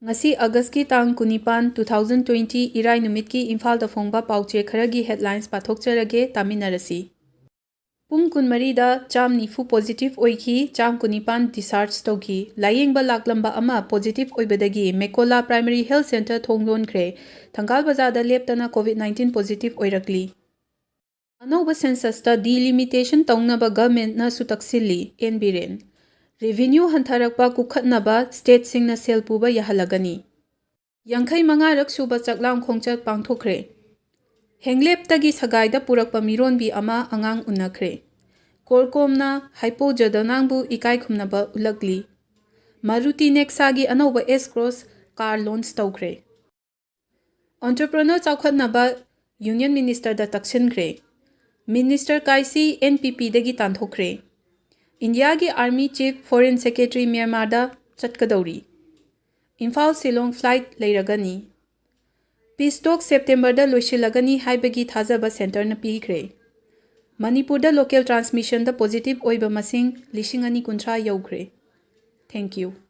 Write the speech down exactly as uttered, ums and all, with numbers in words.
ꯉꯁꯤ Augustꯀꯤ ꯇꯥꯡ ꯀꯨꯟꯅꯤꯄꯥꯟ, two thousand twenty, ꯏꯔꯥꯏ ꯅꯨꯃꯤꯠꯀꯤ ꯏꯝꯐꯥꯜꯗ ꯐꯣꯡꯕ ꯄꯥꯎꯆꯦ ꯈꯔꯒꯤ headlines ꯄꯥꯊꯣꯛꯆꯔꯒꯦ, ꯇꯥꯃꯤꯟꯅꯔꯁꯤ꯫ ꯄꯨꯡ ꯀꯨꯟꯃꯔꯤꯗ ꯆꯥꯝ ꯅꯤꯐꯨ positive ꯑꯣꯏꯈꯤ, ꯆꯥꯝ ꯀꯨꯟꯅꯤꯄꯥꯟ discharge ꯇꯧꯈꯤ꯫ ꯂꯥꯌꯦꯡꯕ ꯂꯥꯛꯂꯝꯕ ꯑꯃ positive ꯑꯣꯏꯕꯗꯒꯤ ꯃꯦꯀꯣꯂꯥ Primary Health Centre ꯊꯣꯡ ꯂꯣꯟꯈ꯭ꯔꯦ꯫ ꯊꯪꯒꯥꯜ ꯕꯖꯥꯔꯗ ꯂꯦꯞꯇꯅ COVID nineteen positive ꯑꯣꯏꯔꯛꯂꯤ꯫ ꯑꯅꯧꯕ censusꯇ delimitation ꯇꯧꯅꯕ governmentꯅꯁꯨ ꯇꯛꯁꯤꯜꯂꯤ, ꯑꯦꯟ ꯕꯤꯔꯦꯟ꯫ Revenue ꯍꯟꯊꯔꯛꯄ ꯀꯨꯈꯠꯅꯕ stateꯁꯤꯡꯅ ꯁꯦꯜ ꯄꯨꯕ ꯌꯥꯍꯜꯂꯒꯅꯤ꯫ ꯌꯥꯡꯈꯩ ꯃꯉꯥꯔꯛ ꯁꯨꯕ ꯆꯥꯛꯂꯥꯝ ꯈꯣꯡꯆꯠ ꯄꯥꯡꯊꯣꯛꯈ꯭ꯔꯦ꯫ ꯍꯦꯡꯂꯦꯞꯇꯒꯤ ꯁꯒꯥꯏꯗ ꯄꯨꯔꯛꯄ ꯃꯤꯔꯣꯟꯕꯤ ꯑꯃ ꯑꯉꯥꯡ ꯎꯅꯈ꯭ꯔꯦ꯫ ꯀꯣꯔꯀꯣꯝꯅ ꯍꯥꯏꯄꯣ ꯖꯗꯣꯅꯥꯡꯕꯨ ꯏꯀꯥꯏ ꯈꯨꯝꯅꯕ ꯎꯠꯂꯛꯂꯤ꯫ Maruti Nexaꯒꯤ ꯑꯅꯧꯕ S Cross car launch ꯇꯧꯈ꯭ꯔꯦ꯫ Entrepreneur ꯆꯥꯎꯈꯠꯅꯕ Union Ministerꯗ ꯇꯛꯁꯤꯟꯈ꯭ꯔꯦ꯫ Minister ꯀꯥꯏꯁꯤ NPPꯗꯒꯤ ꯇꯥꯟꯊꯣꯛꯈ꯭ꯔꯦ꯫ ꯏꯟꯗꯤꯌꯥꯒꯤ Army Chief Foreign Secretary ꯃ꯭ꯌꯥꯟꯃꯥꯔꯗ ꯆꯠꯀꯗꯧꯔꯤ꯫ Imphal Shillong flight ꯂꯩꯔꯒꯅꯤ꯫ Peace talk Septemberꯗ ꯂꯣꯏꯁꯤꯜꯂꯒꯅꯤ ꯍꯥꯏꯕꯒꯤ ꯊꯥꯖꯕ centreꯅ ꯄꯤꯈ꯭ꯔꯦ꯫ ꯃꯅꯤꯄꯨꯔꯗ local transmissionꯗ positive ꯑꯣꯏꯕ ꯃꯁꯤꯡ ꯂꯤꯁꯤꯡ ꯑꯅꯤ ꯀꯨꯟꯊ꯭ꯔꯥ ꯌꯧꯈ꯭ꯔꯦ꯫ Thank you.